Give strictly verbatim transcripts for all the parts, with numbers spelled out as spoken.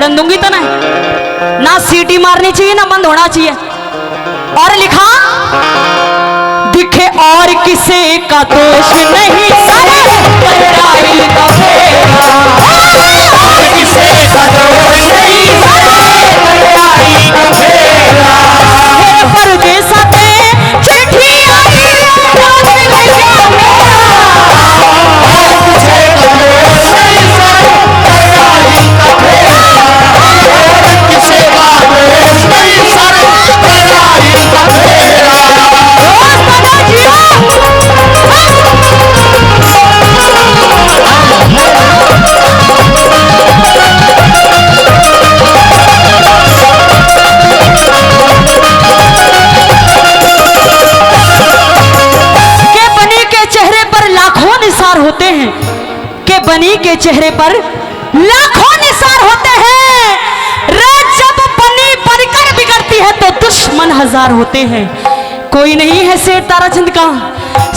बटन दूंगी तने। ना सीटी मारनी चाहिए, ना बंद होना चाहिए। और लिखा, दिखे और किसी का दोष नहीं, सारे कटराई का फेरा। और किसी का दोष नहीं, सारे कटराई का फेरा। हे परदेसा ते चिट्ठी आई, राज लिखा मेरा। के बनी के चेहरे पर लाखों निसार होते हैं, के बनी के चेहरे पर लाखों निसार होते हैं। रे, जब बनी बनकर बिगड़ती है तो दुश्मन हजार होते हैं। कोई नहीं है सेठ ताराचंद का,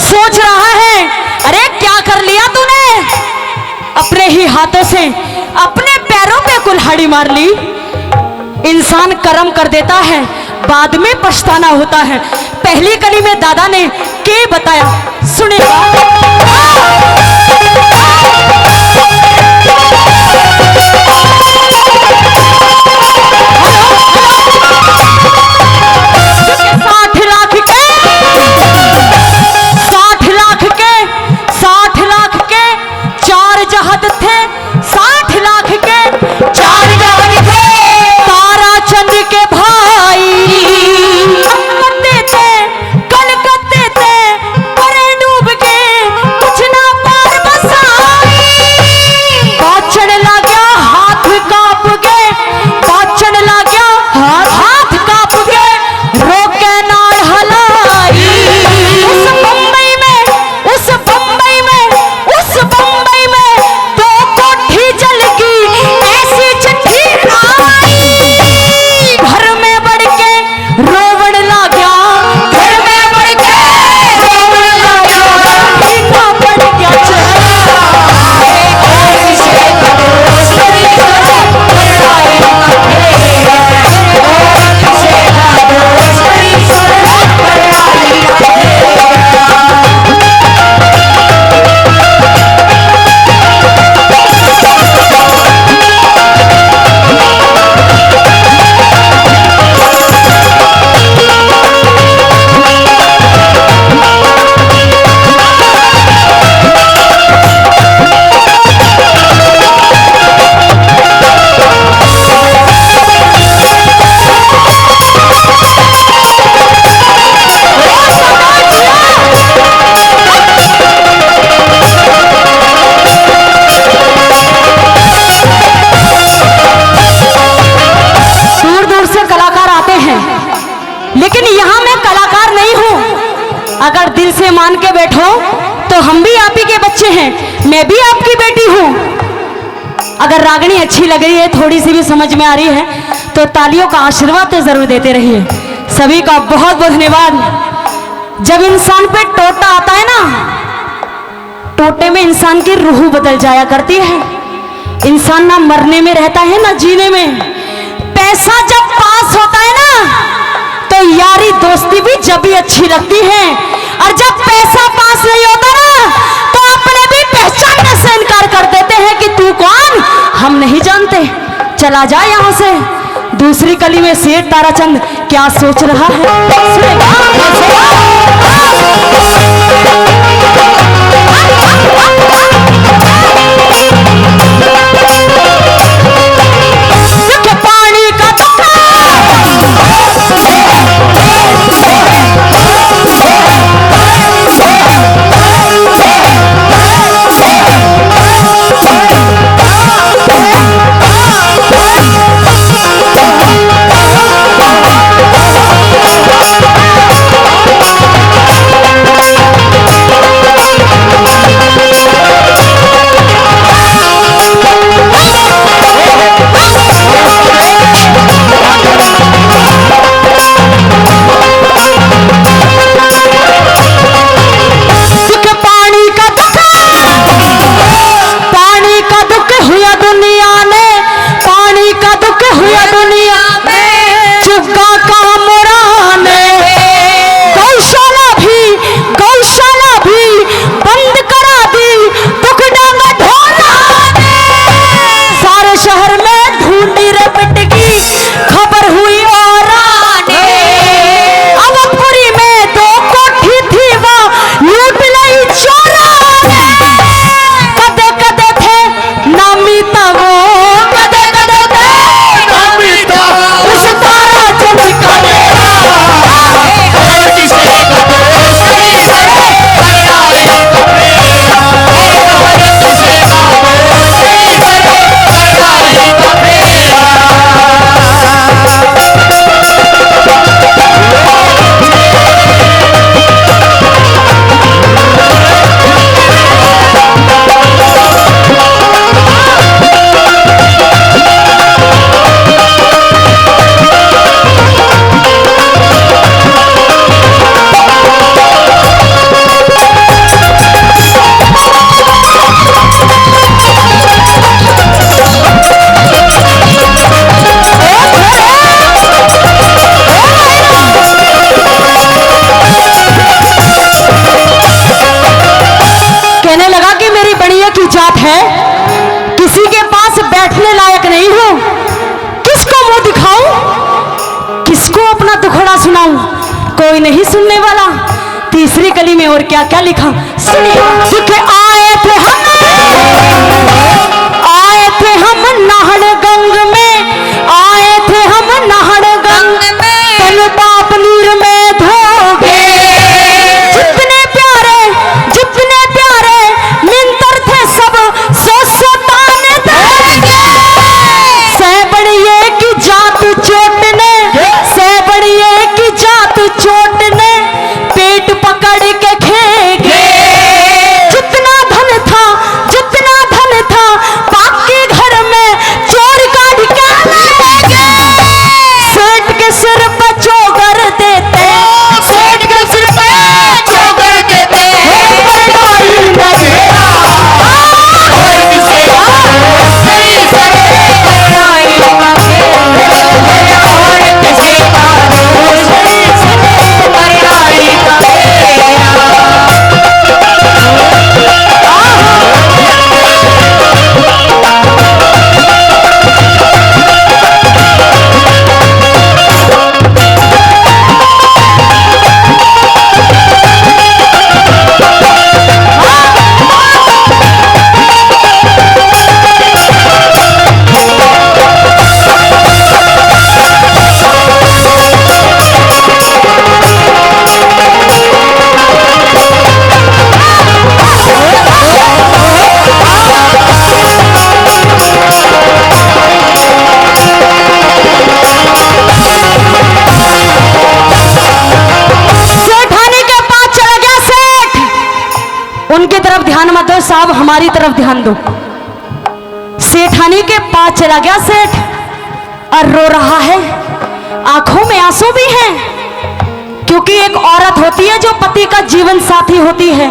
सोच रहा है, अरे क्या कर लिया तूने, अपने ही हाथों से अपने पैरों पे कुल्हाड़ी मार ली। इंसान कर्म कर देता है, बाद में पछताना होता है। पहली कली में दादा ने के बताया, सुनेगा। साठ लाख के, साठ लाख के, साठ लाख के चार जहाज थे, साठ लाख के चार जहाज थे। तारा चंद के भाई कलकत्ते थे, कलकत्ते थे, परे डूब के कुछ ना पार बसाई। बाचण लाग्या हाथ कांप गए, बाचण लाग्या हाथ कांप गए, रोके नाल हलाई। उस बम्बई में, उस बम्बई में, उस बम्बई में दो कोठी जल गई, ऐसी चिट्ठी आई। घर में बड़ के रोवण लाग्या, घर में बड़ के रोवण लाग्या, इतना बड़ गया चेहरा। दूर दूर से कलाकार आते हैं, लेकिन यहाँ मैं कलाकार नहीं हूँ। अगर दिल से मान के बैठो तो हम भी आप ही के बच्चे हैं, मैं भी आपकी बेटी हूँ। अगर रागनी अच्छी लग रही है, थोड़ी सी भी समझ में आ रही है, तो तालियों का आशीर्वाद तो जरूर देते रहिए। सभी का बहुत बहुत धन्यवाद। जब इंसान पे टोटा आता है ना, टोटे में इंसान की रूह बदल जाया करती है। इंसान ना मरने में रहता है, ना जीने में। पैसा जब पास होता है ना, तो यारी दोस्ती भी जब ही अच्छी लगती है, और जब पैसा पास नहीं होता ना, तो अपने भी पहचानने से इनकार कर देते हैं कि तू कौन, हम नहीं जानते, चला जा यहाँ से। दूसरी कली में सेठ ताराचंद क्या सोच रहा है, सुनेगा। पानी का सुनाऊं, कोई नहीं सुनने वाला। तीसरी कली में और क्या क्या लिखा, सुनिए। दुख आए थे हम, आए थे हम नहान गंग में, आए थे हम नहान गंग में, तन पाप नीर में धोगे। जितने प्यारे, जितने प्यारे मिंतर थे सब सौ सौ ताने थे। सैबड़िए की जात चोट ने, सैबड़िए की जात चोट ने पेट पकड़ के खेगे। जितना धन था, जितना धन था, बाकी घर में चोर काढ़ के ले गए। सेठ के सिर पे चोगर देते, सेठ के सिर पे चोगर देते। सेठानी के पास चला गया सेठ। उनकी तरफ ध्यान मत दो साहब, हमारी तरफ ध्यान दो। सेठानी के पास चला गया सेठ और रो रहा है, आंखों में आंसू भी हैं, क्योंकि एक औरत होती है जो पति का जीवन साथी होती है।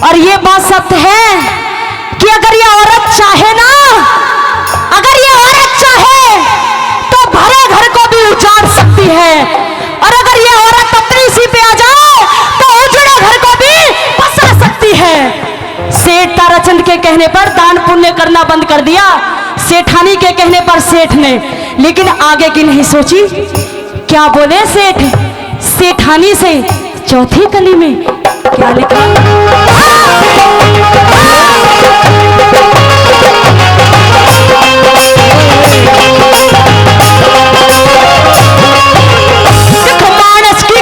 और ये बात सत्य है कि अगर ये औरत चाहे ना, अगर ये औरत चाहे तो भरे घर को भी उजाड़ सकती है, और अगर ये औरत अपनी सी पे आ जाए तो उजड़े घर को भी बसा सकती है। सेठ ताराचंद के कहने पर दान पुण्य करना बंद कर दिया, सेठानी के कहने पर सेठ ने, लेकिन आगे की नहीं सोची। क्या बोले सेठ? सेठानी से चौथी कली में क्या लिखा? मानस की,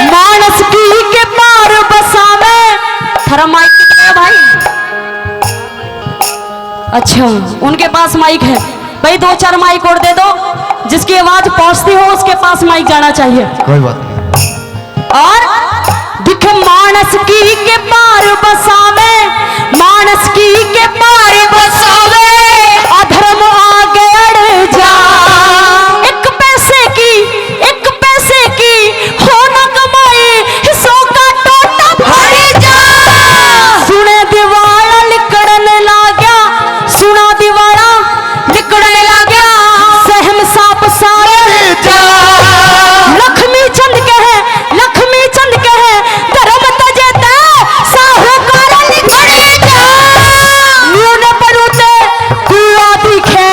मानस की के पार बसावे। थारा माइक कितना है भाई? अच्छा, उनके पास माइक है भाई, दो चार माइक और दे दो, जिसकी आवाज पहुंचती हो उसके पास माइक जाना चाहिए। कोई बात नहीं। और दुख मानस की के पार बसावे, मानस की के पार बसावे, अधर्म आगे अड़ जा। एक पैसे की, एक पैसे की हो ना कमाई, सौ का टोटा भर जा। सुने दिवाला लिकड़ने लाग्या, सुना दिवाला लिकड़ने लाग्या। सहम साप सारे जा। लक्ष्मी चंद कहे, लक्ष्मी चंद कहे, धर्म तजे ते साहूकार लिकड़े जा। न्यू ने परूते कुआ दिखे।